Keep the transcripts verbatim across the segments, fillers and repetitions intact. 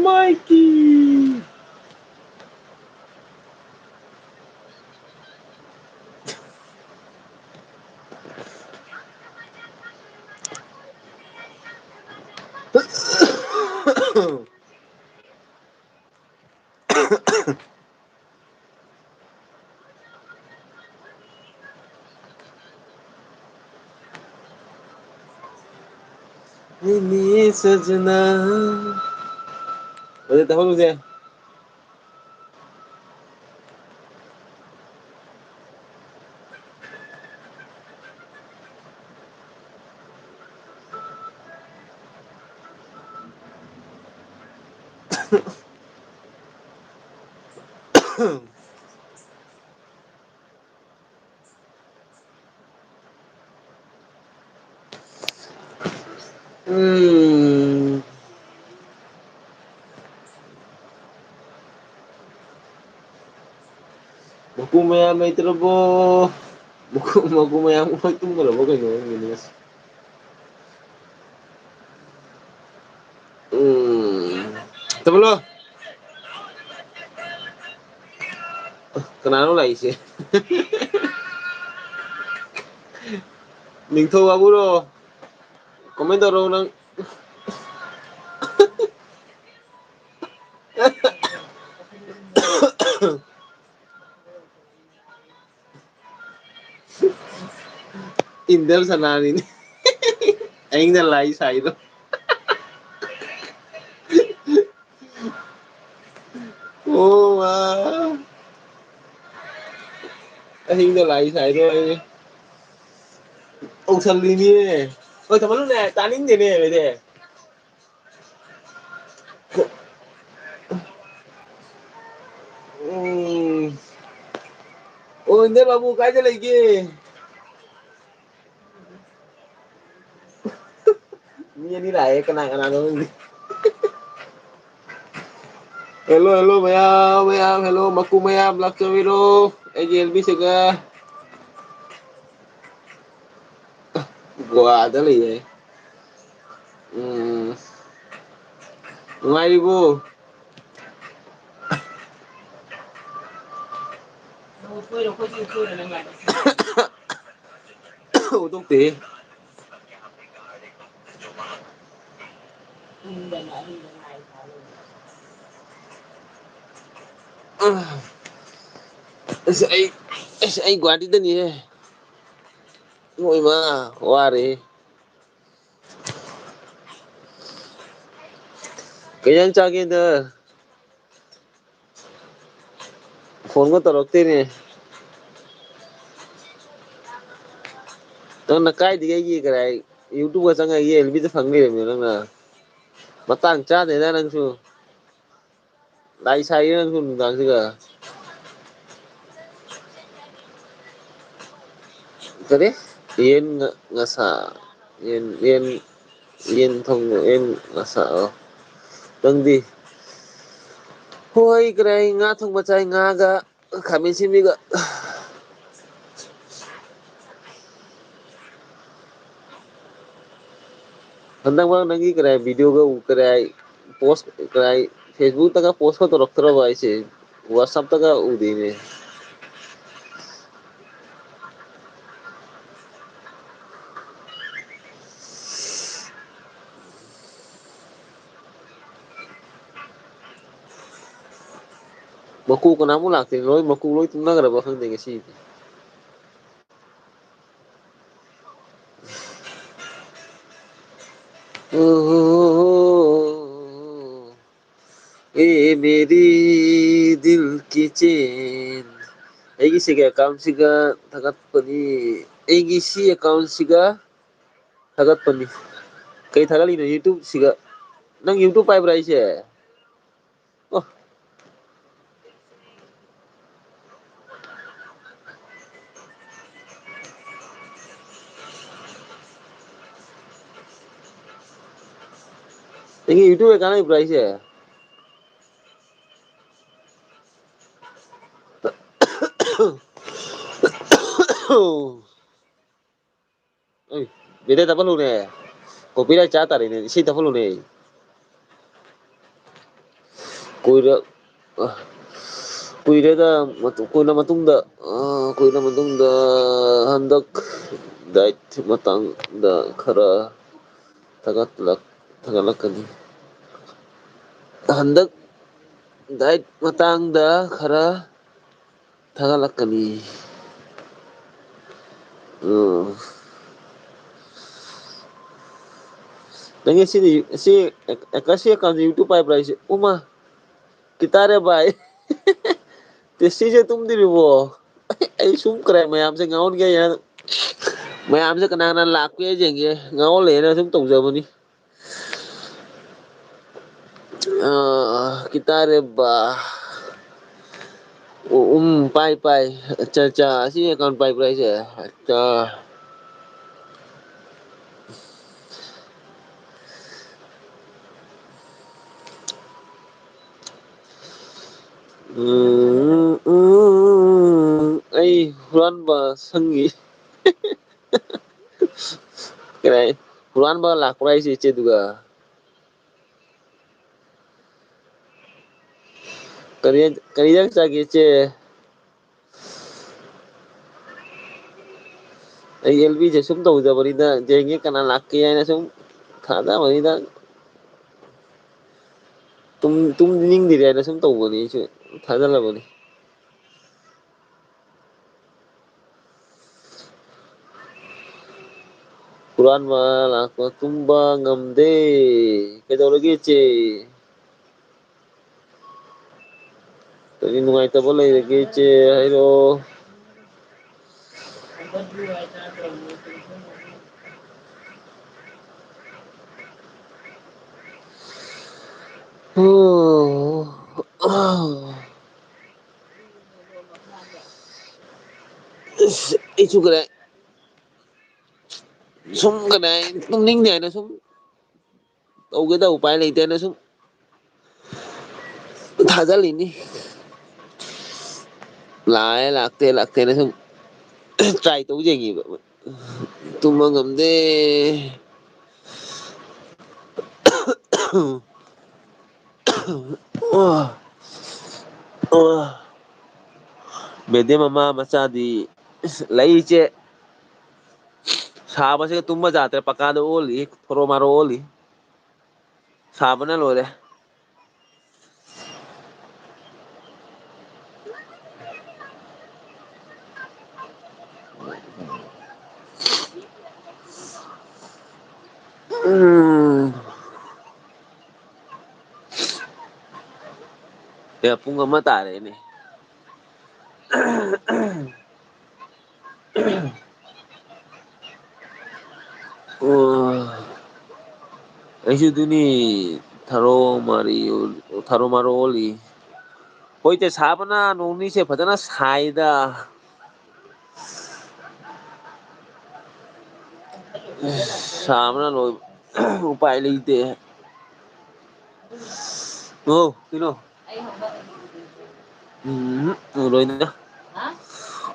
Mikey! ꯃꯤꯃꯤ ꯁꯖꯅ꯫ ꯑꯗꯨ ꯇꯧꯍꯧꯔꯨꯁꯦ꯫ ꯎꯝ꯫ ꯃꯀꯨ ꯃꯌꯥꯝ ꯂꯩꯇ꯭ꯔꯕꯣ? ꯃꯀꯨ, ꯃꯀꯨ ꯃꯌꯥꯝ ꯂꯣꯏ ꯇꯨꯝꯈ꯭ꯔꯕꯣ ꯀꯩꯅꯣ ꯈꯪꯗꯦꯅꯦ ꯉꯁꯤ꯫ ꯎꯝ꯫ ꯇꯕꯂꯣ꯫ ꯀꯅꯥꯅꯣ ꯂꯥꯛꯏꯁꯦ? ꯅꯤꯡꯊꯧ ꯕꯥꯕꯨꯔꯣ? Comment ꯇꯧꯔꯣ ꯅꯪ꯫ ꯏꯟꯗꯔ ꯁꯅꯥꯅꯤꯅꯦ꯫ ꯑꯍꯤꯡꯗ ꯂꯥꯏ ꯁꯥꯏꯗꯣ꯫ ꯑꯣ ꯃꯥ꯫ ꯑꯍꯤꯡꯗ ꯂꯥꯏ ꯁꯥꯏꯗꯣ ꯑꯩ ꯇꯧꯁꯜꯂꯤꯅꯤꯅꯦ꯫ ꯍꯣꯏ, ꯊꯝꯃꯜꯂꯨꯅꯦ, ꯇꯥꯅꯤꯡꯗꯦꯅꯦ ꯑꯩꯗꯤ꯫ ꯎꯝ꯫ ꯒꯣꯕꯤꯟꯗ ꯕꯥꯕꯨ ꯀꯥꯏꯗ ꯂꯩꯒꯦ? ꯃꯤ ꯑꯅꯤ ꯂꯥꯛꯑꯦ, ꯀꯅꯥ ꯀꯅꯥꯅꯣ ꯈꯪꯗꯦ꯫ Hello, hello, ꯃꯌꯥꯝ, ꯃꯌꯥꯝ, hello, ꯃꯀꯨ ꯃꯌꯥꯝ ꯂꯥꯛꯆꯕꯤꯔꯣ꯫ ꯑꯩꯒꯤ ꯑꯦꯜꯕꯤꯁꯤꯒ ꯒꯣꯋꯥꯗ ꯂꯩꯌꯦ꯫ ꯎꯝ꯫ ꯅꯨꯡꯉꯥꯏꯔꯤꯕꯣ? ꯎꯗꯣꯛꯇꯦꯍꯦ꯫ ꯑꯁ, ꯑꯩ, ꯑꯁ, ꯑꯩ ꯒꯨꯍꯥꯇꯤꯗꯅꯤꯍꯦ꯫ ꯏꯃꯥ, ꯋꯥꯔꯦꯍꯦ꯫ ꯀꯩ ꯏꯟꯖꯥꯡ ꯆꯥꯒꯦꯗ? ꯐꯣꯟꯒ ꯇꯧꯔꯛꯇꯦꯅꯦ꯫ ꯅꯪꯅ ꯀꯥꯏꯗꯒꯤ ꯑꯩꯒꯤ ꯀꯔꯥꯏ YouTube ꯆꯪꯉꯒ ꯑꯩꯒꯤ ꯑꯦꯜꯕꯤꯗ ꯐꯪ ꯂꯩꯔꯝꯃꯦ ꯅꯪꯅ꯫ ꯃꯇꯥꯡ ꯆꯥꯗꯦꯗ ꯅꯪꯁꯨ꯫ ꯂꯥꯏ ꯁꯥꯏꯌꯦ ꯅꯪꯁꯨ ꯅꯨꯡꯗꯥꯡꯁꯤꯒ꯫ ꯀꯔꯤ? ꯌꯦꯟ ꯉ-, ꯉꯁꯥ-, ꯌꯦꯟ, ꯌꯦꯟ, ꯌꯦꯟ ꯊꯣꯡꯕ, ꯌꯦꯟ ꯉꯁꯥ-, ꯑꯣ꯫ ꯅꯪꯗꯤ? ꯍꯣꯏ, ꯀꯔꯤ, ꯉꯥ ꯊꯣꯡꯕ ꯆꯥꯏ, ꯉꯥꯒ ꯈꯥꯃꯦꯟ ꯑꯁꯤꯟꯕꯤꯒ꯫ ꯍꯟꯗꯛ ꯃꯔꯛ ꯅꯪꯒꯤ ꯀꯔꯥꯏ video ꯒ ꯎ-, ꯀꯔꯥꯏ post, ꯀꯔꯥꯏ Facebook ꯇꯒ post ꯀ ꯇꯧꯔꯛꯇ꯭ꯔꯕ ꯍꯥꯏꯁꯦ? WhatsApp ꯇꯒ ꯎꯗꯦꯅꯦ꯫ ꯃꯀꯨ ꯀꯅꯥꯃꯨꯛ ꯂꯥꯛꯇꯦ, ꯂꯣꯏ ꯃꯀꯨ ꯂꯣꯏ ꯇꯨꯝꯅꯈ꯭ꯔꯕ ꯈꯪꯗꯦ ꯉꯁꯤꯗꯤ꯫ ꯑꯣ, ꯑꯦ ꯃꯦꯔꯤ ꯗꯤꯜ ꯀꯤ ꯆꯦꯟ꯫ ꯑꯩꯒꯤ ꯁꯤꯒꯤ account ꯁꯤꯒ ꯊꯥꯒꯠꯄꯅꯤ꯫ ꯑꯩꯒꯤ ꯁꯤ account ꯁꯤꯒ ꯊꯥꯒꯠꯄꯅꯤ꯫ ꯀꯩ ꯊꯥꯒꯠꯂꯤꯅꯣ YouTube ꯁꯤꯒ? ꯅꯪ YouTube ꯄꯥꯏꯕ꯭ꯔꯥ ꯑꯩꯁꯦ? ꯑꯣ꯫ ꯑꯩꯒꯤ YouTube account ꯂꯩꯕ꯭ꯔꯥ ꯑꯩꯁꯦ? ꯑꯩ ꯕꯦꯗꯦ ꯇꯥꯕ ꯂꯨꯅꯦ꯫ Copyright ꯆꯥ ꯇꯥꯔꯦꯅꯦ, ꯏꯁꯩ ꯇꯥꯕ ꯂꯨꯅꯦ꯫ ꯀꯨꯏꯔ-, ꯑ, ꯀꯨꯏꯔꯦꯗ, ꯃꯇꯨ-, ꯀꯨꯏꯔ ꯃꯇꯨꯡꯗ, ꯑ, ꯀꯨꯏꯔ ꯃꯇꯨꯡꯗ ꯍꯟꯗꯛ diet ꯃꯇꯥꯡꯗ ꯈꯔ ꯊꯥꯒꯠꯂꯛ-, ꯊꯥꯒꯠꯂꯛꯀꯅꯤ꯫ ꯍꯟꯗꯛ diet ꯃꯇꯥꯡꯗ ꯈꯔ ꯊꯥꯒꯠꯂꯛꯀꯅꯤ꯫ ꯎꯝ꯫ ꯅꯪꯒꯤ ꯁꯤꯗꯤ, ꯁꯤ, ꯑꯦ-, ꯑꯦꯀꯥꯁꯤ account ꯁꯤ YouTube ꯄꯥꯏꯕ꯭ꯔꯥ ꯍꯥꯏꯁꯦ? ꯎꯃ, ꯀꯤꯇꯥꯔꯦ ꯚꯥꯏ꯫ ꯇꯦꯁꯤꯁꯦ ꯇꯨꯝꯗ꯭ꯔꯤꯕꯣ? ꯑꯩ ꯁꯨꯝ ꯀꯔꯥꯏ ꯃꯌꯥꯝꯁꯦ ꯉꯥꯎꯍꯟꯒꯦ ꯍꯥꯏꯅ, ꯃꯌꯥꯝꯁꯦ ꯀꯅꯥ ꯀꯅꯥ ꯂꯥꯛꯀꯦ ꯌꯦꯡꯒꯦ, ꯉꯥꯎꯍꯜꯂꯦꯅ ꯁꯨꯝ ꯇꯧꯖꯕꯅꯤ꯫ ꯑ, ꯀꯤꯇꯥꯔꯦ ꯕꯥ꯫ ꯎ-, ꯎꯝ, ꯄꯥꯏ, ꯄꯥꯏ꯫ ꯑꯠꯆꯥ, ꯑꯠꯆꯥ꯫ ꯑꯁꯤ account ꯄꯥꯏꯕ꯭ꯔꯥ ꯑꯩꯁꯦ? ꯑꯠꯆꯥ꯫ ꯎꯝ, ꯎꯝ, ꯑꯩ ꯍꯨꯔꯥꯟꯕ ꯁꯪꯒꯤ꯫ ꯀꯔꯥꯏ, ꯍꯨꯔꯥꯟꯕ ꯂꯥꯛꯄ꯭ꯔꯥ ꯍꯥꯏꯁꯦ ꯏꯆꯦꯗꯨꯒ? ꯀꯔꯤ, ꯀꯔꯤ ꯏꯟꯖꯥꯡ ꯆꯥꯒꯦ, ꯏꯆꯦ? ꯑꯩ ꯑꯦꯜ ꯕꯤꯁꯦ ꯁꯨꯝ ꯇꯧꯖꯕꯅꯤꯗ, ꯌꯦꯡꯒꯦ ꯀꯅꯥ ꯂꯥꯛꯀꯦ ꯍꯥꯏꯅ ꯁꯨꯝ ꯊꯥꯖꯕꯅꯤꯗ꯫ ꯇꯨꯝ-, ꯇꯨꯝꯅꯤꯡꯗ꯭ꯔꯤ ꯍꯥꯏꯅ ꯁꯨꯝ ꯇꯧꯕꯅꯤ, ꯑꯩꯁꯨ ꯊꯥꯖꯜꯂꯕꯅꯤ꯫ ꯍꯨꯔꯥꯟꯕ ꯂꯥꯛꯄ ꯇꯨꯝꯕ ꯉꯝꯗꯦ꯫ ꯀꯩꯗꯧꯔꯒꯦ, ꯏꯆꯦ? ꯀꯔꯤ ꯅꯨꯡꯉꯥꯏꯇꯕ ꯂꯩꯔꯒꯦ, ꯏꯆꯦ? ꯍꯥꯏꯔꯛꯑꯣ꯫ ꯑꯣ꯫ ꯑꯁ, ꯑꯩꯁꯨ ꯀꯗꯥꯏ ꯁꯨꯝ ꯀꯗꯥꯏ ꯇꯨꯝꯅꯤꯡꯗꯦ ꯍꯥꯏꯅ ꯁꯨꯝ ꯇꯧꯒꯦꯗ, ꯎꯄꯥꯏ ꯂꯩꯇꯦꯅ ꯁꯨꯝ ꯊꯥꯖꯜꯂꯤꯅꯤ꯫ ꯂꯥꯛꯑꯦ ꯂꯥꯛꯇꯦ ꯂꯥꯛꯇꯦꯅ ꯁꯨꯝ try ꯇꯧ ꯌꯦꯡꯉꯤꯕ꯫ ꯇꯨꯝꯕ ꯉꯝꯗꯦ꯫ ꯕꯦꯗꯦ ꯃꯃꯥ ꯃꯆꯥꯗꯤ ꯂꯩꯁꯦ ꯁꯥꯕꯁꯤꯒ ꯇꯨꯝꯕ ꯌꯥꯗ꯭ꯔꯦ꯫ ꯄꯀꯥꯗ ꯑꯣꯜꯂꯤ, ꯊꯣꯔꯣ ꯃꯥꯔꯣ ꯑꯣꯜꯂꯤ꯫ ꯁꯥꯕꯅ ꯂꯣꯏꯔꯦ꯫ ꯎꯝ꯫ ꯑꯦ, ꯄꯨꯡ ꯑꯃ ꯇꯥꯔꯦꯅꯦ꯫ ꯑꯣ, ꯑꯩꯁꯨ ꯑꯗꯨꯅꯤ, ꯊꯔꯣ ꯃꯥꯔꯤ, ꯊꯔꯣ ꯃꯥꯔꯣ ꯑꯣꯜꯂꯤ꯫ ꯍꯣꯏꯗ, ꯁꯥꯕꯅ ꯅꯣꯡꯅꯤꯁꯦ ꯐꯖꯅ ꯁꯥꯏꯗ꯫ ꯁꯥꯕꯅ ꯂꯣꯏ-, ꯎꯄꯥꯏ ꯂꯩꯇꯦ꯫ ꯑꯣ, ꯀꯩꯅꯣ? ꯎꯝ, ꯎꯔꯣꯏꯗ꯫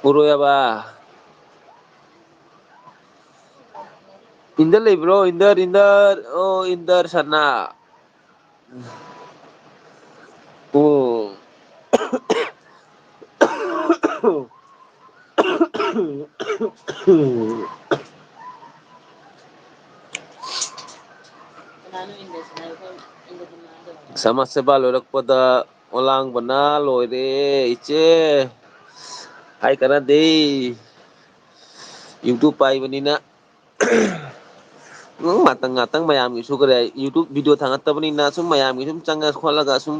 ꯎꯔꯣꯏ ꯍꯥꯏꯕ꯫ ꯏꯟꯗꯔ ꯂꯩꯕ꯭ꯔꯣ? ꯏꯟꯗꯔ, ꯏꯟꯗꯔ꯫ ꯑꯣ, ꯏꯟꯗꯔ ꯁꯅꯥ꯫ ꯑꯣ꯫ ꯁꯃꯥꯖ ꯁꯦꯕꯥ ꯂꯣꯏꯔꯛꯄꯗ ꯑꯣꯂꯥꯡꯕꯅ ꯂꯣꯏꯔꯦ, ꯏꯆꯦ꯫ ꯍꯥꯏ ꯀꯥꯟꯅꯗꯦ꯫ YouTube ꯄꯥꯏꯕꯅꯤꯅ꯫ ꯎꯝ, ꯉꯥꯛꯇꯪ, ꯉꯥꯛꯇꯪ ꯃꯌꯥꯝꯒꯤꯁꯨ ꯀꯔꯤ ꯍꯥꯏ, YouTube video ꯊꯥꯡꯒꯠꯇꯕꯅꯤꯅ ꯁꯨꯝ ꯃꯌꯥꯝꯒꯤ ꯁꯨꯝ ꯆꯪꯉ ꯈꯣꯠꯂꯒ ꯁꯨꯝ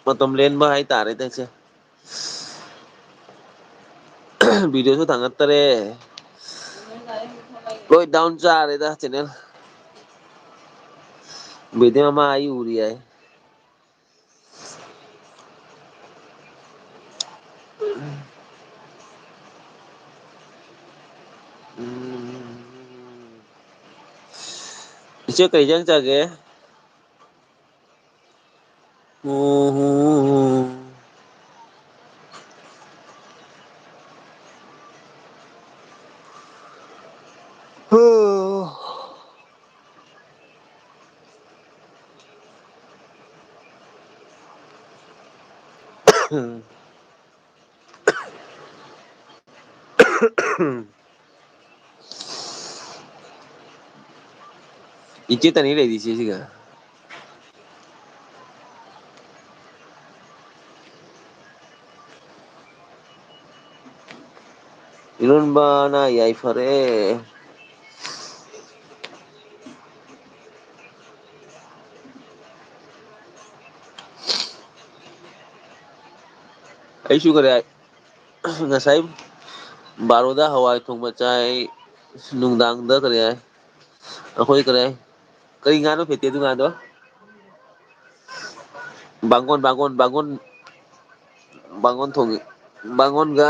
ꯃꯇꯝ ꯂꯦꯟꯕ ꯍꯥꯏꯇꯥꯔꯦ ꯏꯆꯦ꯫ Videoꯁꯨ ꯊꯥꯡꯒꯠꯇꯔꯦ꯫ ꯂꯣꯏ down ꯆꯥꯔꯦꯗ channel꯫ ꯕꯦꯗꯦ ꯃꯃꯥ ꯑꯩ ꯎꯔꯤ ꯍꯥꯏ꯫ ꯎꯝ꯫ ꯏꯆꯦ ꯀꯩ ꯏꯟꯖꯥꯡ ꯆꯥꯒꯦ? ꯏꯆꯦ ꯇꯅꯤ ꯂꯩꯔꯤꯁꯦ ꯁꯤꯒ꯫ ꯏꯔꯣꯟꯕꯅ ꯌꯥꯏꯐꯔꯦ꯫ ꯑꯩꯁꯨ ꯀꯔꯤ ꯍꯥꯏ-, ꯉꯁꯥꯏ ꯕꯥꯔꯣꯗ ꯍꯋꯥꯏ ꯊꯣꯡꯕ ꯆꯥꯏ, ꯅꯨꯡꯗꯥꯡꯗ ꯀꯔꯤ ꯍꯥꯏ, ꯑꯩꯈꯣꯏ ꯀꯔꯤ ꯍꯥꯏ, ꯀꯔꯤ ꯉꯥꯅꯣ ꯐꯦꯠꯇꯦ ꯑꯗꯨ ꯉꯥꯗꯣ? ꯕꯥꯡꯒꯣꯟ, ꯕꯥꯡꯒꯣꯟ, ꯕꯥꯡꯒꯣꯟ, ꯕꯥꯡꯒꯣꯟ ꯊꯣꯡꯉꯤ꯫ ꯕꯥꯡꯒꯣꯟꯒ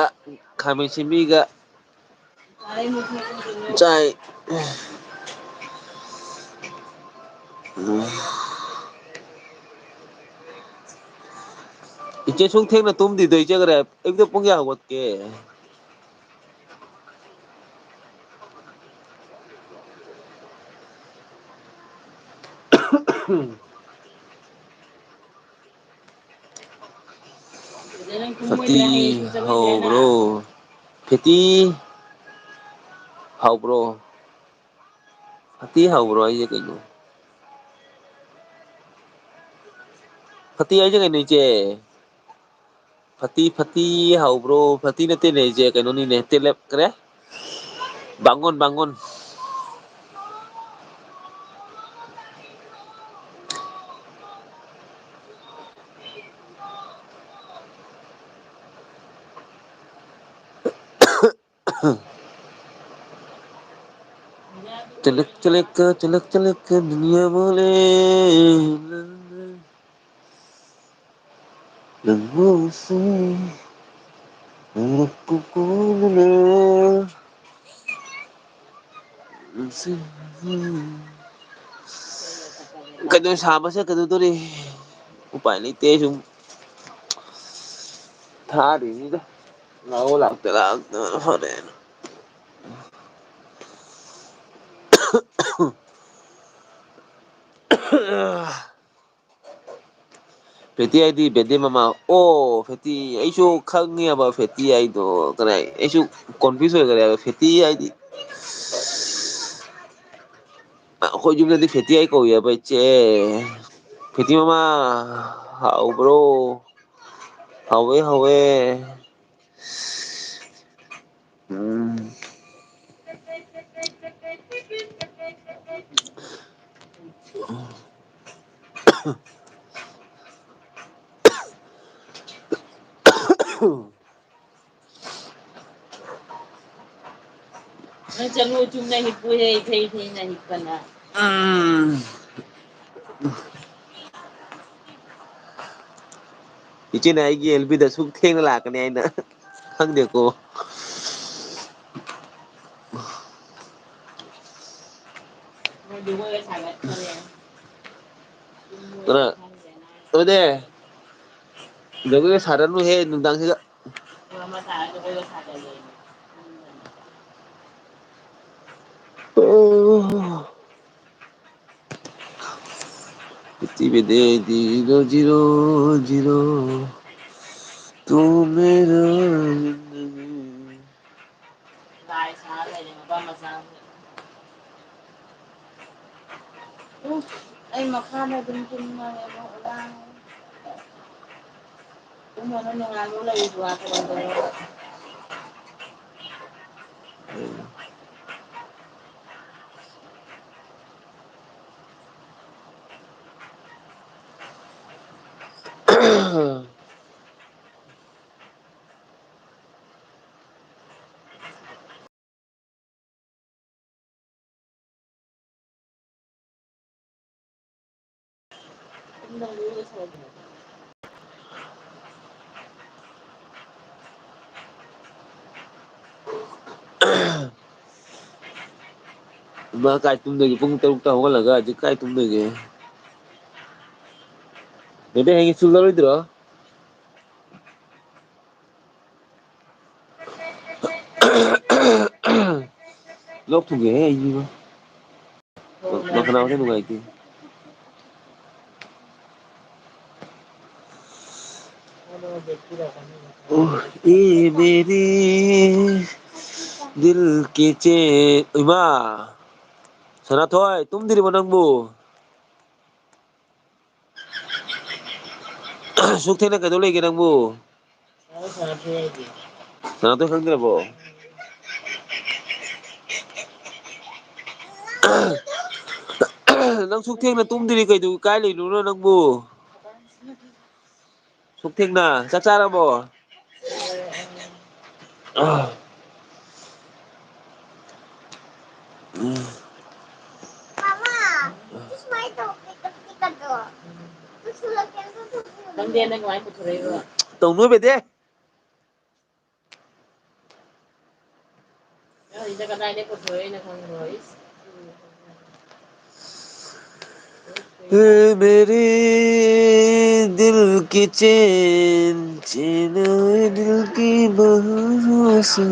ꯈꯥꯃꯦꯟ ꯁꯤꯟꯕꯤꯒ ꯆꯥꯏ꯫ ꯎꯝ꯫ ꯏꯆꯦ ꯁꯨꯡ ꯊꯦꯡꯅ ꯇꯨꯝꯗꯤꯗꯣ ꯏꯆꯦ ꯀꯔꯤ ꯑꯌꯨꯛꯇ ꯄꯨꯡ ꯀꯌꯥ ꯍꯧꯒꯠꯀꯦ? ꯐꯇꯤ ꯍꯧꯕ꯭ꯔꯣ? ꯐꯦꯇꯤ ꯍꯧꯕ꯭ꯔꯣ? ꯐꯇꯤ ꯍꯧꯕ꯭ꯔꯣ ꯍꯥꯏꯁꯦ ꯀꯩꯅꯣ? ꯐꯇꯤ ꯍꯥꯏꯁꯦ ꯀꯩꯅꯣ ꯏꯆꯦ? ꯐꯇꯤ, ꯐꯇꯤ ꯍꯧꯕ꯭ꯔꯣ? ꯐꯇꯤ ꯅꯠꯇꯦꯅꯦ ꯏꯆꯦ, ꯀꯩꯅꯣꯅꯤꯅꯦ, ꯇꯦꯂꯦꯞ ꯀꯔꯦ? ꯕꯥꯡꯒꯣꯟ, ꯕꯥꯡꯒꯣꯟ꯫ ꯆꯂꯛ ꯆꯂꯛꯀ, ꯆꯂꯛ ꯆꯂꯛꯀ ꯗꯨꯅꯤꯌꯥ ꯕꯣꯂꯦ꯫ ꯅꯪꯕꯨꯁꯨ ꯀꯩꯅꯣ ꯁꯥꯕꯁꯦ ꯀꯩꯗꯧꯗꯣꯔꯤ? ꯎꯄꯥꯏ ꯂꯩꯇꯦ, ꯁꯨꯝ ꯊꯥꯔꯤꯅꯤꯗ꯫ ꯂꯥꯛꯑꯣ, ꯂꯥꯛꯇ ꯂꯥꯛꯇꯅ ꯐꯔꯦꯅ꯫ ꯐꯦꯇꯤ ꯍꯥꯏꯗꯤ ꯕꯦꯗꯦ ꯃꯃꯥ꯫ ꯑꯣ, ꯐꯦꯇꯤ, ꯑꯩꯁꯨ ꯈꯪꯉꯦꯕ ꯐꯦꯇꯤ ꯍꯥꯏꯗꯣ꯫ ꯀꯅꯥ, ꯑꯩꯁꯨ confuse ꯑꯣꯏꯈ꯭ꯔꯦꯕ ꯐꯦꯇꯤ ꯍꯥꯏꯗꯤ꯫ ꯑꯩꯈꯣꯏ ꯌꯨꯝꯗꯗꯤ ꯐꯦꯇꯤ ꯍꯥꯏ ꯀꯧꯏ ꯍꯥꯏꯕ, ꯏꯆꯦ꯫ ꯐꯦꯇꯤ ꯃꯃꯥ, ꯍꯥꯎꯕ꯭ꯔꯣ? ꯍꯥꯎꯋꯦ, ꯍꯥꯎꯋꯦ꯫ ꯎꯝ꯫ ꯅꯪ ꯆꯠꯂꯣ, ꯆꯨꯝꯅ ꯍꯤꯞꯄꯨꯍꯦ, ꯏꯊꯩ ꯊꯩꯅ ꯍꯤꯞꯄꯅ꯫ ꯎꯝ꯫ ꯏꯆꯦꯅ ꯑꯩꯒꯤ ꯑꯦꯜ ꯕꯤꯗ ꯁꯨꯛ ꯊꯦꯡꯅ ꯂꯥꯛꯀꯅꯤ ꯍꯥꯏꯅ ꯈꯪꯗꯦꯀꯣ꯫ ꯃꯣꯏꯗꯤ ꯃꯣꯏꯒ ꯁꯥꯟꯅꯈꯤꯕꯅꯦ꯫ ꯑꯗꯨꯅ, ꯑꯗꯨꯅꯦ, ꯖꯒꯣꯏꯒ ꯁꯥꯔꯅꯨꯍꯦ ꯅꯨꯡꯗꯥꯡꯁꯤꯗ꯫ ꯑꯣ, ꯄ꯭ꯔꯤꯊꯤꯕꯤꯗ zero, zero, zero, ꯇꯨ ꯃꯦꯔꯥ ꯖꯤꯟꯗꯒꯤ꯫ ꯂꯥꯏ ꯁꯥ ꯂꯩꯔꯦ ꯃꯄꯥ ꯃꯆꯥꯁꯦ꯫ ꯎꯝ, ꯑꯩ ꯃꯈꯥꯗ ꯑꯗꯨꯝ ꯇꯨꯝꯃꯒꯦ, ꯑꯃꯨꯛ ꯂꯥꯡꯉꯦ꯫ ꯇꯨꯝꯃꯒ ꯅꯣꯡꯉꯥꯟꯕ ꯂꯩꯕ꯭ꯔꯥ ꯀꯩꯗꯧꯔꯒ? ꯏꯃꯥ ꯀꯥꯏ ꯇꯨꯝꯗꯣꯏꯒꯦ? ꯄꯨꯡ ꯇꯔꯨꯛꯇ ꯍꯧꯒꯠꯂꯒ ꯍꯧꯖꯤꯛ ꯀꯥꯏ ꯇꯨꯝꯗꯣꯏꯒꯦ? ꯅꯦꯅꯦ, ꯍꯌꯦꯡ ꯁ꯭ꯀꯨꯜ ꯆꯠꯂꯣꯏꯗ꯭ꯔꯣ? ꯂꯣꯛ ꯊꯨꯡꯉꯦꯍꯦ ꯑꯩꯗꯤꯕꯣ꯫ ꯃꯈꯅꯥꯎꯁꯦ ꯅꯨꯡꯉꯥꯏꯇꯦ꯫ ꯑꯣ, ꯌꯦ ꯃꯦꯔꯤ ꯗꯤꯜ ꯀꯤ ꯆꯦꯟ꯫ ꯏꯃꯥ! ꯁꯅꯥꯊꯣꯏ, ꯇꯨꯝꯗ꯭ꯔꯤꯕꯣ ꯅꯪꯕꯨ? ꯁꯨꯛ ꯊꯦꯡꯅ ꯀꯩꯗꯧ ꯂꯩꯒꯦ ꯅꯪꯕꯨ? ꯁꯅꯥꯊꯣꯏ ꯈꯪꯗ꯭ꯔꯕꯣ? ꯅꯪ ꯁꯨꯛ ꯊꯦꯡꯅ ꯇꯨꯝꯗ꯭ꯔꯤ ꯀꯩꯗꯧ, ꯀꯥꯏ ꯂꯩꯔꯨꯅꯣ ꯅꯪꯕꯨ? ꯁꯨꯛ ꯊꯦꯡꯅ ꯆꯥꯛ ꯆꯥꯔꯕꯣ? ꯎꯝ꯫ ꯈꯪꯗꯦ, ꯅꯪ ꯀꯃꯥꯏꯅ ꯄꯨꯊꯣꯔꯛꯏꯕ? ꯇꯧꯅꯨ ꯕꯦꯗꯦ꯫ ꯅꯪ ꯁꯤꯗ ꯀꯗꯥꯏꯗꯩ ꯄꯨꯊꯣꯔꯛꯏꯅꯣ ꯈꯪꯕ꯭ꯔꯣ? ꯏꯁ꯫ اے میرے دل کی چین، چین اے دل کی بہار سن۔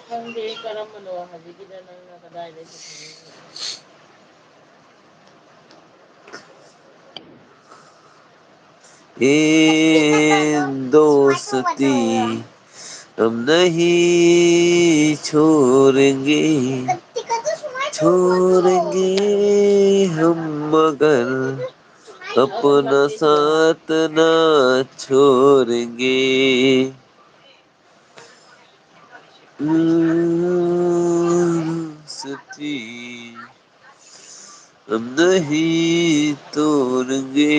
ꯈꯪꯗꯦ ꯀꯔꯝꯕꯅꯣ ꯍꯧꯖꯤꯛꯀꯤꯗ ꯅꯪꯅ ꯀꯗꯥꯏꯗꯩ ꯄꯨꯊꯣꯔꯛꯏꯅꯣ? اے دوستی ہم نہیں چھوڑیں گے، چھوڑیں گے ہم مگر اپنا ساتھ نہ چھوڑیں گے۔ دوستی ہم نہیں توڑیں گے۔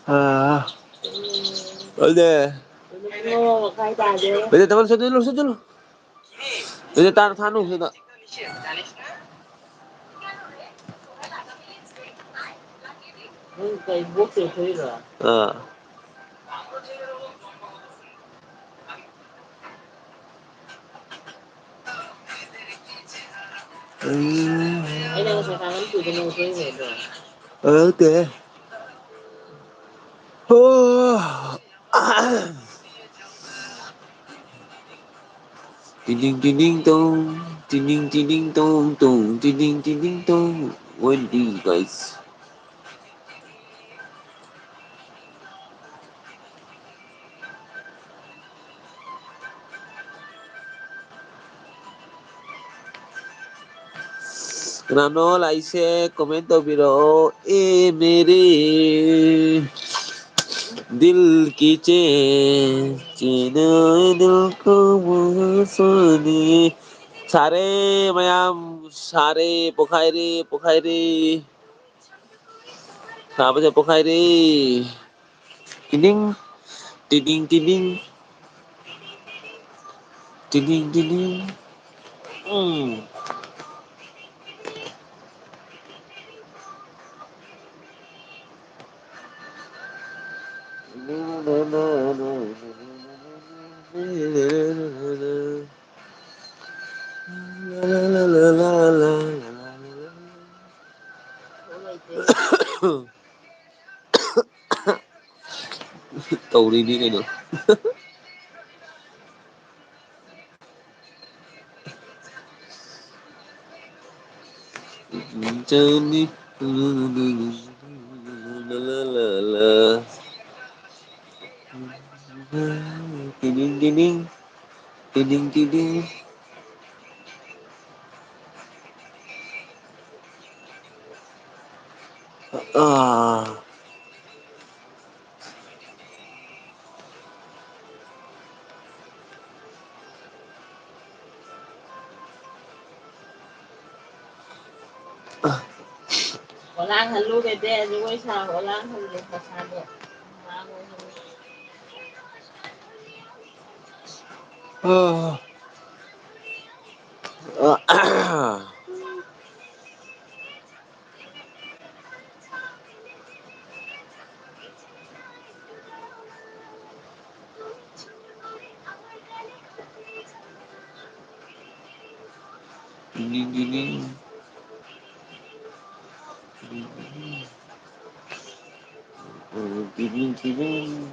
ꯑꯥ꯫ ꯑꯗꯨꯗꯤ꯫ ꯑꯗꯨꯗꯤ ꯇꯥꯃꯣ, ꯆꯠꯂꯨ, ꯆꯠꯂꯨ꯫ ꯑꯗꯨꯗꯤ ꯇꯥꯅ ꯊꯥꯅꯨ ꯁꯤꯗ꯫ ꯅꯪ ꯀꯩ ꯕꯣꯛꯁ ꯂꯧꯊꯣꯛꯏꯔꯣ? ꯑꯥ꯫ ꯑꯩꯅ ꯉꯁꯥꯏ ꯀꯥꯡꯈꯟ ꯄꯨꯏꯗꯣ ꯅꯪ ꯁꯣꯏꯔꯤꯉꯩꯗꯣ꯫ ꯑꯗꯨ ꯅꯠꯇꯦ꯫ ꯍꯣ꯫ ꯇꯤꯗꯤꯡ ꯇꯤꯗꯤꯡ ꯇꯣꯡ, ꯇꯤꯗꯤꯡ ꯇꯤꯗꯤꯡ ꯇꯣꯡ ꯇꯣꯡ, ꯇꯤꯗꯤꯡ ꯇꯤꯗꯤꯡ ꯇꯣꯡ꯫ What do you guys? ꯀꯅꯥꯅꯣ ꯂꯥꯛꯏꯁꯦ? Comment ꯇꯧꯕꯤꯔꯛꯑꯣ꯫ ꯑꯦ ꯃꯦꯔꯦ ꯗꯤꯜ ꯀꯤ ꯆꯦ, ꯆꯦꯅ ꯗꯤꯜ ꯀꯣ ꯁꯥꯔꯦ ꯃꯌꯥꯝ, ꯁꯥꯔꯦ, ꯄꯣꯈꯥꯏꯔꯦ, ꯄꯣꯈꯥꯏꯔꯦ꯫ ꯁꯥꯕꯁꯦ ꯄꯣꯈꯥꯏꯔꯦ꯫ ꯇꯤꯗꯤꯡ, ꯇꯤꯗꯤꯡ, ꯇꯤꯗꯤꯡ꯫ ꯇꯤꯗꯤꯡ, ꯇꯤꯗꯤꯡ꯫ ꯎꯝ꯫ ꯇꯧꯔꯤꯅꯤ ꯀꯩꯅꯣ꯫ ꯆꯅꯤ꯫ ꯇꯤꯗꯤꯡ, ꯇꯤꯗꯤꯡ꯫ ꯇꯤꯗꯤꯡ, ꯇꯤꯗꯤꯡ꯫ ꯑꯥ꯫ ꯑꯣꯂꯥꯡꯍꯜꯂꯨ ꯕꯦꯕꯦ, ꯖꯒꯣꯏ ꯁꯥ ꯑꯣꯂꯥꯡꯍꯜꯂꯨ ꯃꯁꯥꯗꯣ꯫ ꯑꯥ꯫ ꯑꯥ꯫ Ding, ding, ding, ding. Ding, ding, ding, ding.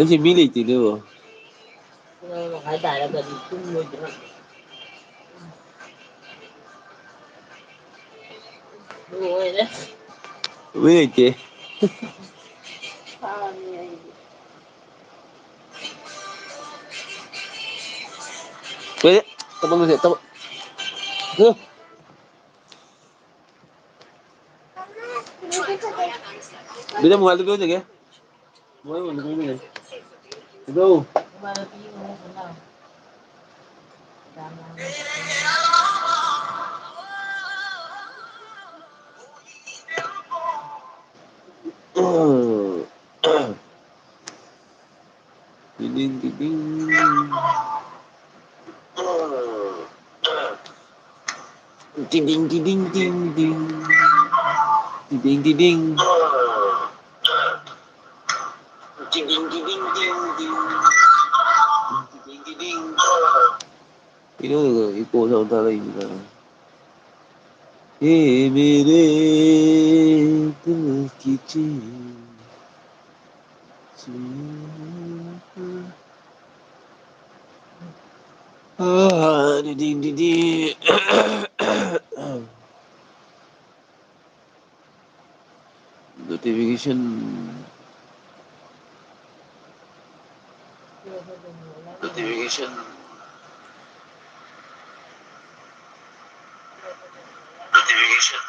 ꯅꯪꯁꯦ ꯃꯤ ꯂꯩꯇꯦꯅꯦꯕꯣ꯫ ꯄꯨꯡ ꯑꯃ ꯃꯈꯥꯏ ꯇꯥꯔꯒꯗꯤ ꯇꯨꯝꯃꯣꯏꯗ꯭ꯔꯣ? ꯂꯣꯏꯔꯦ꯫ ꯃꯤ ꯂꯩꯇꯦ꯫ ꯐꯥꯔꯝꯅꯤ ꯑꯩꯗꯤ꯫ ꯀꯩ? ꯇꯕꯛ ꯅꯠꯇꯦ, ꯇꯕꯛ꯫ ꯍꯨ꯫ ꯕꯤꯗꯝ ꯃꯣꯕꯥꯏꯜꯗꯨ ꯄꯤꯔꯝꯖꯒꯦ꯫ ꯃꯣꯏ ꯑꯣꯏꯅ ꯄꯤꯔꯝꯖꯒꯦ꯫ ꯏꯗꯣ꯫ ꯇꯤꯗꯤꯡ, ꯇꯤꯗꯤꯡ, ꯇꯤꯗꯤꯡ, ꯇꯤꯗꯤꯡ, ꯇꯤꯗꯤꯡ, ꯇꯤꯗꯤꯡ꯫ ꯇꯤꯗꯤꯡ, ꯇꯤꯗꯤꯡ꯫ ꯇꯤꯗꯤꯡ, ꯇꯤꯗꯤꯡ, ꯇꯤꯡ, ꯇꯤꯡ꯫ ꯇꯤꯗꯤꯡ, ꯇꯤꯗꯤꯡ꯫ ꯀꯩꯅꯣ ꯏꯀꯣ ꯁꯣꯟ ꯊꯥꯔꯛꯏꯁꯤꯅ꯫ ये मेरे दिल की चीज। ꯑꯥ, ꯗꯤꯗꯤ, ꯗꯤꯗꯤ꯫ Notification. Notification. Notification.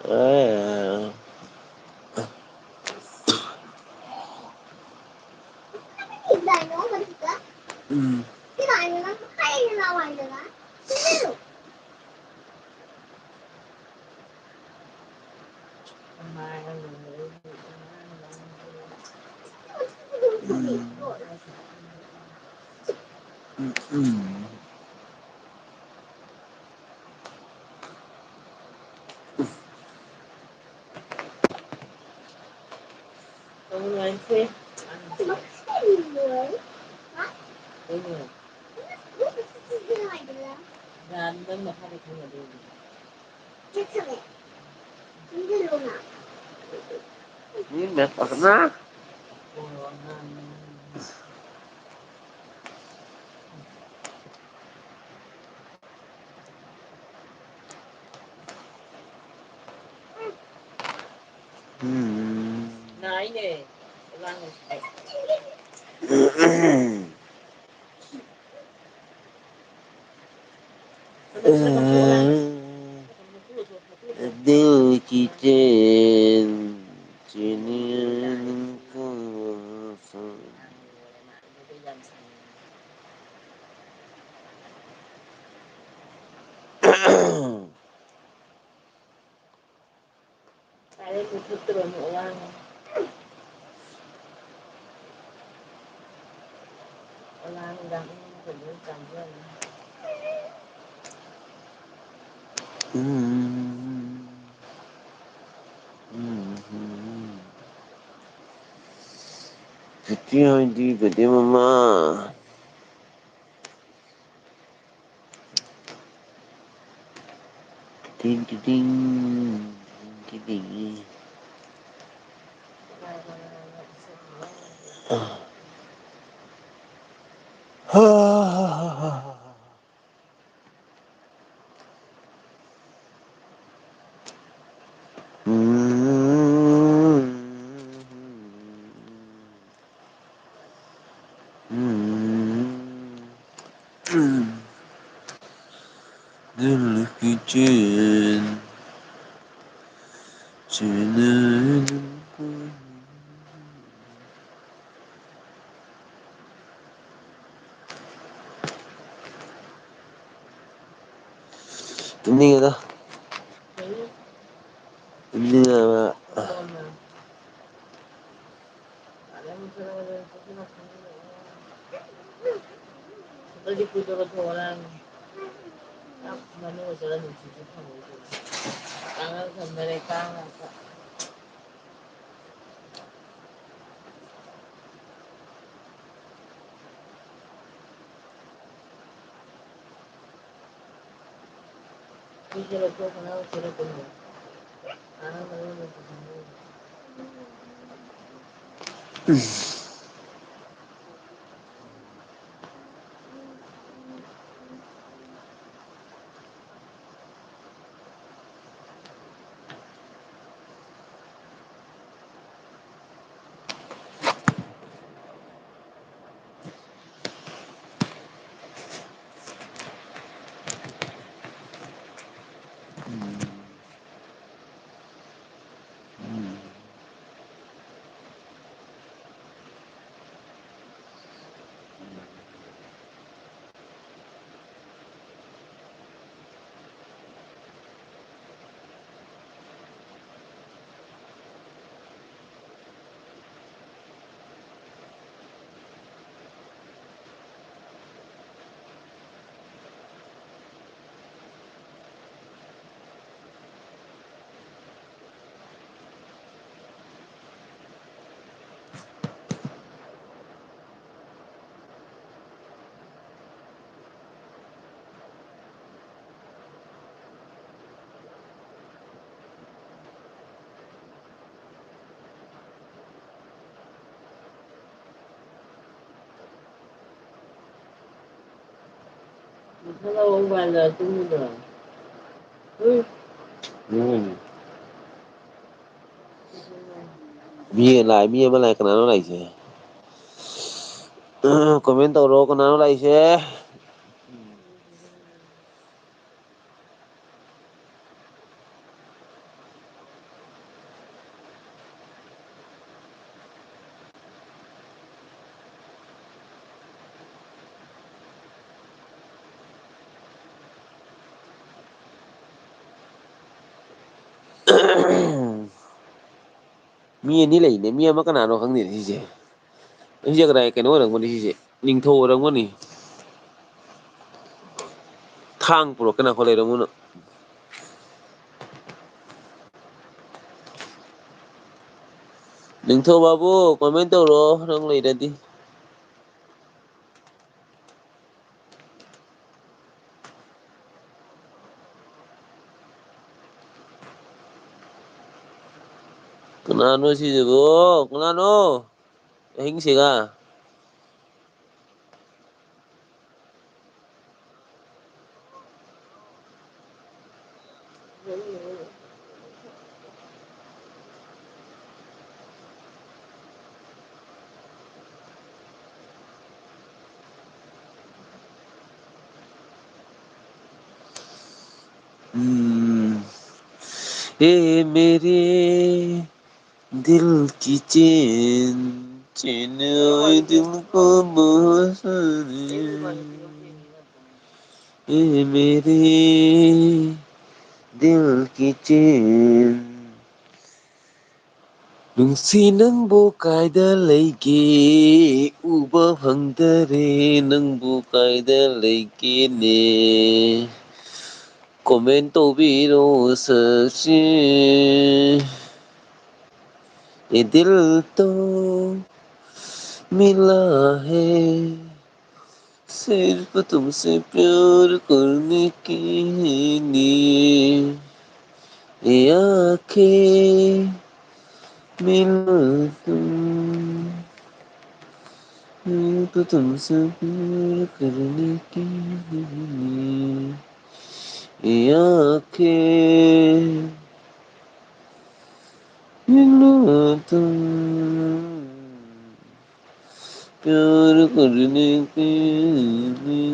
ꯑꯦ꯫ ꯎꯝ꯫ ꯎꯝ꯫ ꯎꯝ, ꯎꯝ꯫ ꯃꯤ ꯃꯦꯠ ꯐꯖꯅ꯫ ꯎꯝ꯫ ꯅꯥꯏꯅꯦ꯫ ꯑꯗꯨ ꯆꯤꯆꯦꯟ ꯆꯦꯅꯦꯜ ꯀꯧꯕꯁꯨ꯫ ꯎꯝ꯫ ꯎꯝ꯫ ꯍꯦꯄꯤ ꯍꯣꯂꯤꯗꯦ ꯕꯦꯗꯦ ꯃꯃꯥ꯫ ꯇꯤꯡ ꯀꯤꯗꯤꯡ, ꯇꯤꯡ ꯀꯤꯗꯤꯡ꯫ ꯎꯝ꯫ ꯎꯝ꯫ ꯎꯝ꯫ ꯗꯤꯜ ꯀꯤ ꯆꯦꯟ-, ꯆꯦꯟꯅꯅꯨ꯫ ꯇꯨꯝꯅꯤꯡꯉꯦꯗ꯫ ꯇꯨꯝꯅꯤꯡꯉꯦꯕ꯫ ꯃꯨꯊꯠꯂꯛꯑꯣ ꯃꯣꯕꯥꯏꯜꯗ ꯇꯨꯝꯃꯤꯗꯣ꯫ ꯎꯝ꯫ ꯎꯝ꯫ ꯃꯤ ꯂꯥꯛꯑꯦ, ꯃꯤ ꯑꯃ ꯂꯥꯛꯑꯦ꯫ ꯀꯅꯥꯅꯣ ꯂꯥꯛꯏꯁꯦ? ꯑ, comment ꯇꯧꯔꯣ, ꯀꯅꯥꯅꯣ ꯂꯥꯛꯏꯁꯦ? ꯃꯤ ꯑꯅꯤ ꯂꯩꯅꯦ꯫ ꯃꯤ ꯑꯃ ꯀꯅꯥꯅꯣ ꯈꯪꯗꯦꯅꯦ ꯁꯤꯁꯦ꯫ ꯁꯤꯁꯦ ꯀꯗꯥꯏ ꯀꯩꯅꯣ ꯑꯣꯏꯔꯝꯒꯅꯤ ꯁꯤꯁꯦ꯫ ꯅꯤꯡꯊꯧ ꯑꯣꯏꯔꯝꯒꯅꯤ꯫ ꯊꯥꯡ ꯄꯨꯔꯛꯀꯅꯤ ꯑꯩꯈꯣꯏ ꯂꯩꯔꯝꯒꯅꯨ꯫ ꯅꯤꯡꯊꯧ ꯕꯥꯕꯨ, comment ꯇꯧꯔꯣ ꯅꯪ ꯂꯩꯔꯗꯤ꯫ ꯀꯅꯥꯅꯣ ꯁꯤꯁꯤꯕꯣ? ꯀꯅꯥꯅꯣ? ꯑꯍꯤꯡꯁꯤꯒ꯫ हम्म, ए मेरे दिल की चैन, चैन आए दिल को मोहरे। ए मेरे दिल की चैन, ꯅꯨꯡꯁꯤ ꯅꯪꯕꯨ ꯀꯥꯏꯗ ꯂꯩꯒꯦ? ꯎꯕ ꯐꯪꯗꯔꯦ ꯅꯪꯕꯨ ꯀꯥꯏꯗ ꯂꯩꯒꯦꯅꯦ? Comment ꯇꯧꯕꯤꯔꯣ ꯁꯛꯁꯤ꯫ ये दिल तो मिला है सिर्फ तुमसे प्यार करने के लिए। ये आंखें मिला तुम, सिर्फ तुमसे प्यार करने के लिए। ये आंखें मिला तुम, प्यार करने के लिए।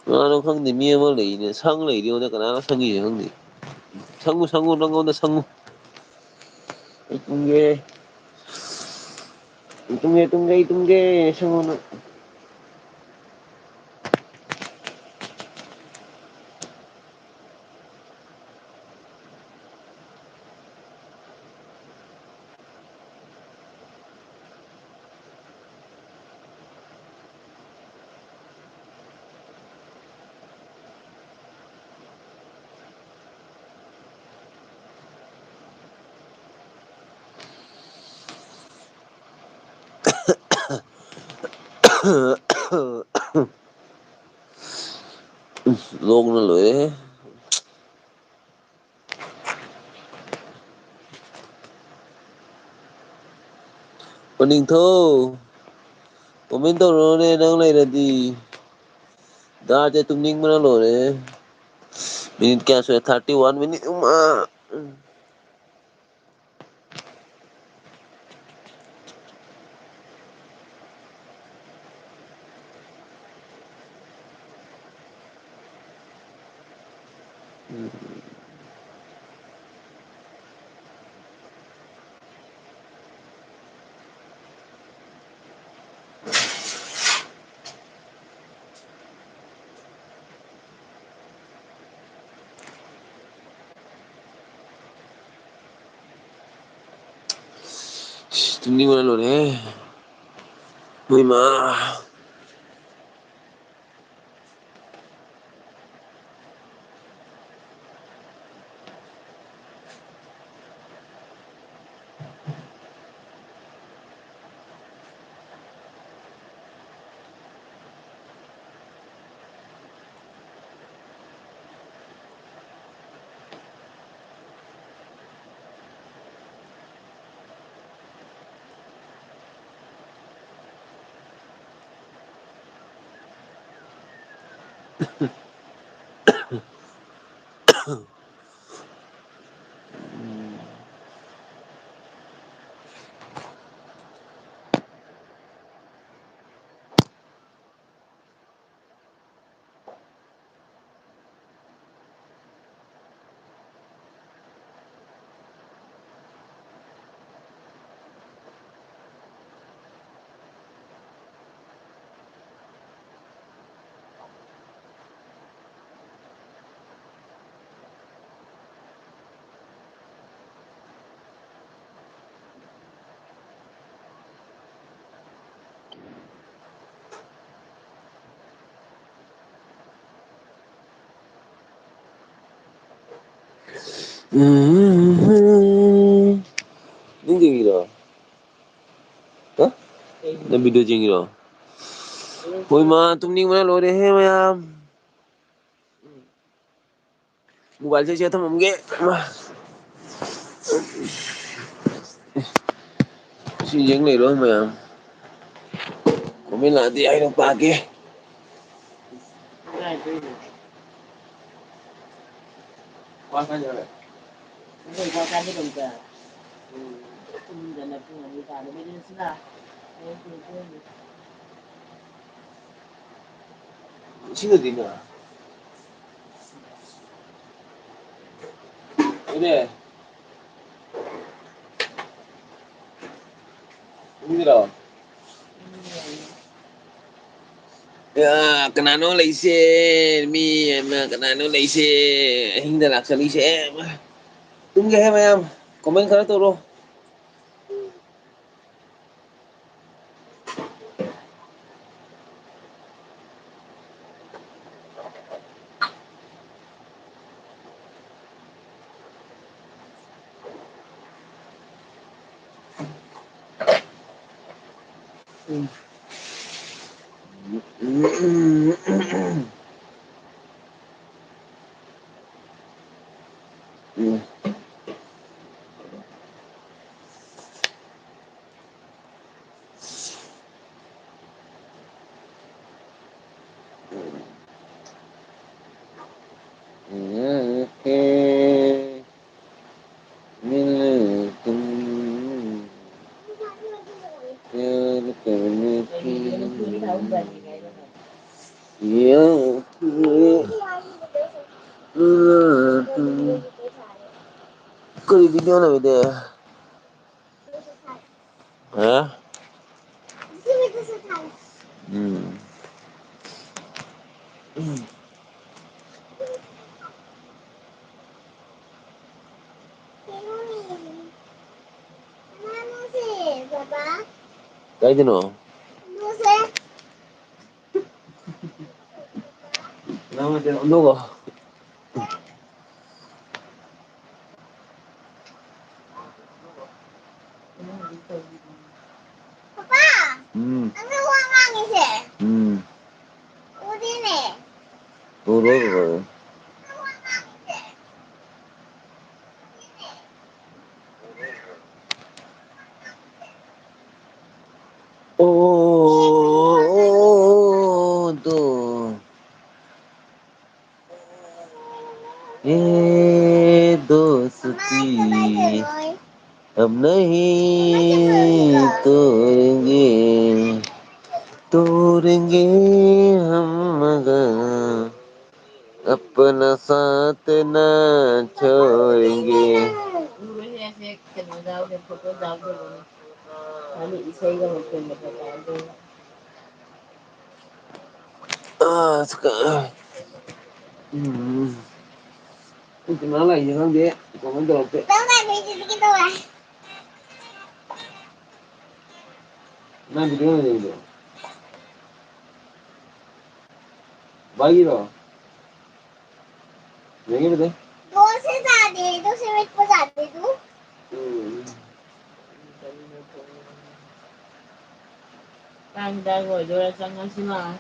ꯀꯅꯥꯅꯣ ꯈꯪꯗꯦ, ꯃꯤ ꯑꯃ ꯂꯩꯅꯦ, ꯁꯪ ꯂꯩꯔꯤꯉꯣꯟꯗ ꯀꯅꯥꯅꯣ ꯁꯪꯉꯤꯁꯦ ꯈꯪꯗꯦ꯫ ꯁꯪꯉꯨ, ꯁꯪꯉꯨ, ꯅꯪꯉꯣꯟꯗ ꯁꯪꯉꯨ꯫ ꯑꯩ ꯇꯨꯝꯒꯦ꯫ ꯇꯨꯝꯒꯦ, ꯇꯨꯝꯒꯦ, ꯑꯩ ꯇꯨꯝꯒꯦ, ꯁꯪꯉꯣ ꯅꯪ꯫ ꯂꯣꯛꯅ ꯂꯣꯏꯔꯦꯍꯦ꯫ ꯎꯅꯤꯡꯊꯧ, comment ꯇꯧꯔꯣꯅꯦ ꯅꯪ ꯂꯩꯔꯗꯤ꯫ ꯗꯥꯁꯦ ꯇꯨꯝꯅꯤꯡꯕꯅ ꯂꯣꯏꯔꯦ꯫ Minute ꯀꯌꯥ ꯁꯨꯔꯦ? Thirty one minute꯫ ꯎꯝ, ꯑ, ꯎꯝ꯫ ꯇꯨꯝꯅꯤꯡꯕꯅ ꯂꯣꯏꯔꯦ꯫ ꯃꯣꯏꯃ꯫ ꯎꯝ꯫ ꯅꯪ ꯌꯦꯡꯉꯤꯔꯣ? ꯍꯥ? ꯅꯪ video ꯌꯦꯡꯉꯤꯔꯣ? ꯍꯣꯏ ꯃꯥ, ꯇꯨꯝꯅꯤꯡꯕꯅ ꯂꯣꯏꯔꯦꯍꯦ ꯃꯌꯥꯝ꯫ Mobile ꯁꯦ ꯁꯤꯗ ꯊꯝꯃꯝꯒꯦ꯫ ꯁꯤ ꯌꯦꯡ ꯂꯩꯔꯣ ꯃꯌꯥꯝ꯫ Comment ꯂꯥꯛꯑꯗꯤ ꯑꯩꯅ ꯄꯥꯒꯦ꯫ ꯏꯁꯤꯡꯗꯨꯗꯤꯅꯦ꯫ ꯏꯅꯦ꯫ ꯏꯅꯦꯔꯣ? ꯌꯥ, ꯀꯅꯥꯅꯣ ꯂꯩꯁꯦ? ꯃꯤ ꯑꯃ ꯀꯅꯥꯅꯣ ꯂꯩꯁꯦ? ꯑꯍꯤꯡꯗ ꯂꯥꯛꯆꯔꯤꯁꯦ? ꯑꯦ, ꯑꯃ꯫ ꯇꯨꯝꯒꯦ ꯍꯦ ꯃꯌꯥꯝ꯫ Comment ꯈꯔ ꯇꯧꯔꯣ꯫ ꯀꯔꯤ video ꯅꯣ ꯏꯗꯤ? ꯍꯥ? ꯎꯝ꯫ ꯀꯥꯏꯗꯅꯣ? ꯑꯗꯨꯒ ꯎꯔꯔꯣꯏ꯫ ओ दो, ये दोस्ती अब नहीं तोड़ेंगे, तोड़ेंगे हम मगर अपना साथ ना छोड़ेंगे। ꯎꯔꯣꯏꯍꯦ, ꯑꯁꯦ ꯀꯩꯅꯣ ꯌꯥꯎꯗꯦ, ꯐꯣꯇꯣ ꯌꯥꯎꯗꯦ꯫ ꯃꯥꯗꯤ ꯏꯁꯩꯒ ꯃꯈꯣꯟꯒ ꯇꯧꯔꯛꯑꯗꯤ꯫ ꯑꯁ, ꯀ-, ꯎꯝ꯫ ꯑꯩ ꯀꯅꯥ ꯂꯥꯛꯏꯅꯣ ꯈꯪꯗꯦ, ꯀꯃꯥꯏꯅ ꯇꯧꯔꯛꯇꯦ? ꯅꯪ ꯀꯩꯗꯧꯉꯩ ꯂꯩꯔꯤꯅꯣ? ꯕꯥꯏꯒꯤꯔꯣ? ꯌꯦꯡꯉꯤꯕꯗꯤ? ꯗꯣꯁꯦ ꯆꯥꯗꯦ, ꯗꯣꯁꯦ ꯃꯦꯠꯄ ꯆꯥꯗꯦ ꯑꯗꯨ꯫ ꯎꯝ꯫ ꯀꯥꯡ ꯍꯤꯗꯥꯛ ꯑꯣꯏꯗꯣꯏꯔꯥ ꯆꯪꯉꯁꯤ ꯂꯥꯛꯑꯣ꯫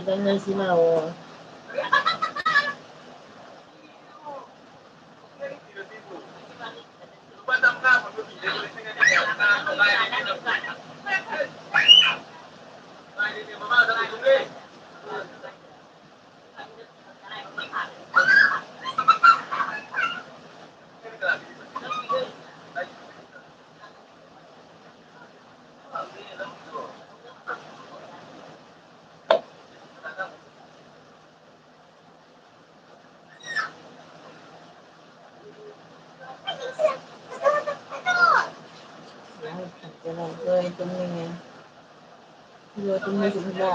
ꯆꯠꯅꯁꯤ ꯂꯥꯛꯑꯣ꯫ ꯂꯣꯏ ꯇꯨꯝꯅꯤꯡꯉꯦ꯫ ꯂꯣꯏ ꯇꯨꯝꯅꯤꯡꯉꯦ꯫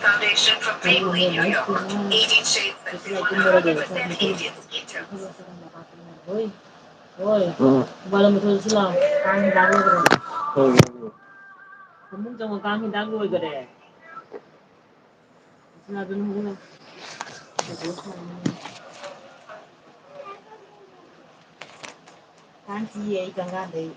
Foundation from Maybelline, New York. Eighteen shades that feel one hundred percent Indian skin tone. ꯍꯣꯏ, ꯍꯣꯏ. ꯎꯝ. ꯃꯣꯕꯥꯏꯜ ꯂꯝꯕ ꯊꯣꯛꯑꯁꯤ ꯂꯥꯛꯑꯣ꯫ ꯀꯥꯡ ꯍꯤꯗꯥꯛ ꯂꯣꯏꯈ꯭ꯔꯦ꯫ ꯍꯣꯏ, ꯍꯣꯏ, ꯍꯣꯏ꯫ ꯐꯃꯨꯡ ꯆꯪꯉꯣ, ꯀꯥꯡ ꯍꯤꯗꯥꯛ ꯂꯣꯏꯈꯔꯦ꯫ ꯁꯤꯅ ꯑꯗꯨꯝ ꯍꯧꯒꯠꯂꯣ꯫ ꯀꯥꯡ ꯆꯤꯛꯑꯦ ꯑꯩ ꯀꯪꯒꯥꯗꯩ꯫